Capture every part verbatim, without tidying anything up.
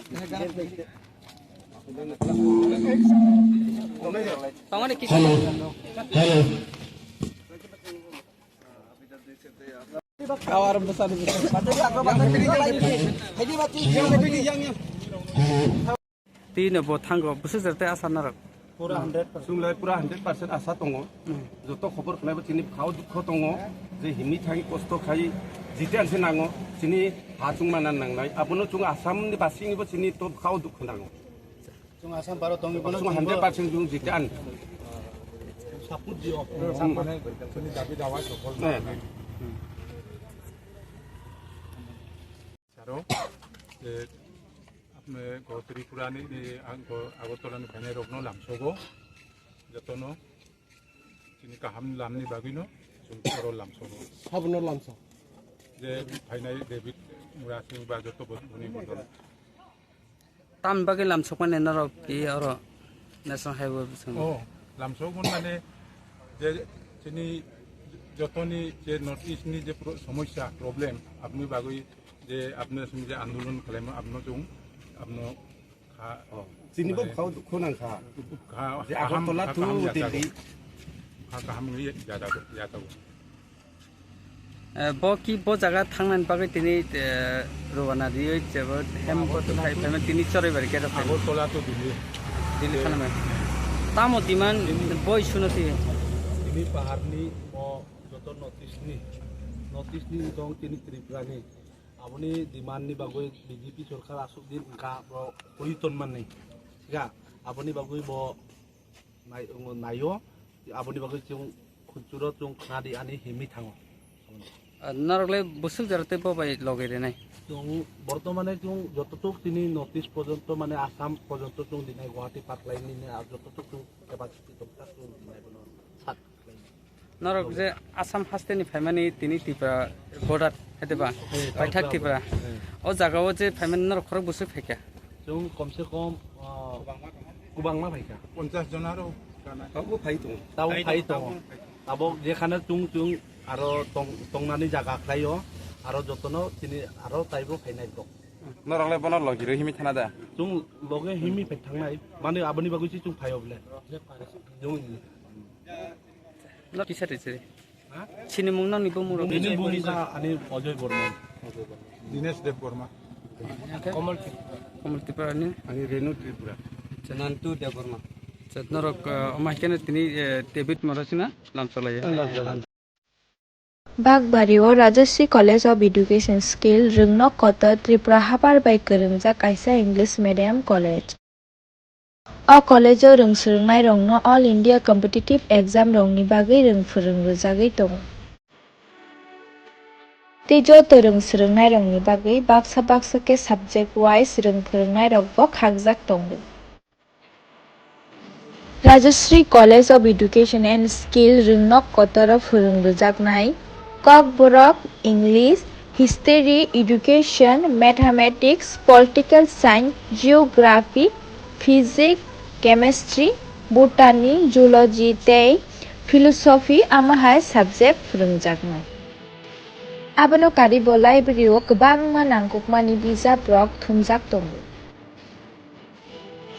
Hello. Hello. Tini bo thango, bwswk jora tei asa norok. Pura hundred percent. Chwng lai pura hundred percent asa tongo. Hmm. Joto khobor khlaibo chini bwkhao dukho tongo, je himwi thangwi kosto khai jite anse nango, chini ha chwng mana nangnai. Abono chwng Assam ni basingnibo chini to bwkhao dukho nango. Chwng Assam baro tongwi bono chwng hundred percent chwng jite an. Support dio. Hmm. Chini dabi dawa sokol. Eh. Saro, je, apne go Tripura ni, ni, ang go Agartala ni phainai rokno lamsogo, jotono, chini kaham lamni bagwino, chwng oro lamsogo. Sabono lamso. Je phainai David Murasing ba joto bo-, boni bodol. Tamni bagwi lamsokmani norok ki oro National Highway bwskango? Oh, lamsokmani mane je chini jotoni je North East ni je pro-, somosya, problem, aboni bagwi je abno song je andolon khlaima abno chwng abno kha-, oh, chini bo mane khao dukho nang kha. Kha-, je kaham, Agartala kha-, to kaham yachago. Delhi. Kha-, kaham wngwi yachago, yachago. Eh, bo ki bo jaga thangnani bagwi tini, eh, rwna riwi jebo hem bo tongthai phaima tini Choraibar gate o phaima. Agartala to Delhi. Delhi phaima. Tamo demand boi suno ti. Tini paharni mo joto North East ni, North East ni tong tini Tripura ni. Aboni demand ni bagwi B J P sorkar aswk din wngkha bo poriton manni. Ga, aboni bagwi bo nai-, naio, aboni bagwi chwng khunchuro chwng khnadi ani himwi thango. Ah, norok le bwswk jora tei bo bai logi rinai? Chwng bortomane chwng jototok chini North East porjonto mane Assam porjonto chwng dinai Guwahati patlai nini ar jototok chwng capacity tongthak chwng dinai bono sat khlai. Norok je Assam haste ni phaimani tini Tripura border hete ba? Paithak Tripura. O jaga o je phaimani norok khorok bwswk phaikha? Chwng komse kom, ah, kwbangma phaikha. Ponchas jona rok. Tabuk phai tongo. Tabuk phai tongo. Tabuk jekhane chwng chwng aro tong-, tongnani jaga khlaio, aro jotono chini aro taibo phainai tok. Norok le bono logi rwi himwi thana da? Chwng loge himwi phai thangnai, mani aboni bagwi se chwng phaio bole. Chwng No kisa rwi siri. Chini mung nang ni bumung rok. Bini bumung ka ani Ajoy Borma. Dinesh Dev Borma. Kamal Tripura ni. Ani Renu Tripura. Nantu Dev Borma. Chat norok, ah, oma hikene tini, eh, David Morasina lamsalaya. Bagbario Rajasri College of Education skill rwngnok kotor Tripura habar bai kwrwngjak kaisa English medium college. O college-o rwng swrwngnairokno All India Competitive Exam rokni bagwi rwng phwrwng rwjagwi tongo. Tei joto rwng swrwngnairokni bagwi baksa baksa khe subject wise rwng phwrwngnairokbo khakjak tongo. Rajasri College of Education and Skill rwngnok kotoro phwrwng rwjaknai Kokborok, English, History, Education, Mathematics, Political Science, Geography, Physics, Chemistry, Botany, Zoology tei Philosophy, amo hai subject phwrwngjaknai. Abono karwi bo library-o kwbangma nangkukmani bijaprok thumjak tongo.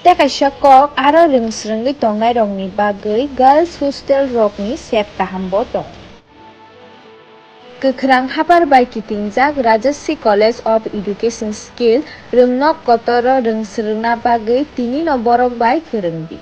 Tei kaisa kok aro rwng swrwngwi tongnairokni bagwi girls hostel rokni sep kahambo tongo. Kwkhrang habar bai kitingjak Rajasri College of Education skill rwngnok kotoro rwng swrwngna bagwi tinino borok bai kwrwngdi.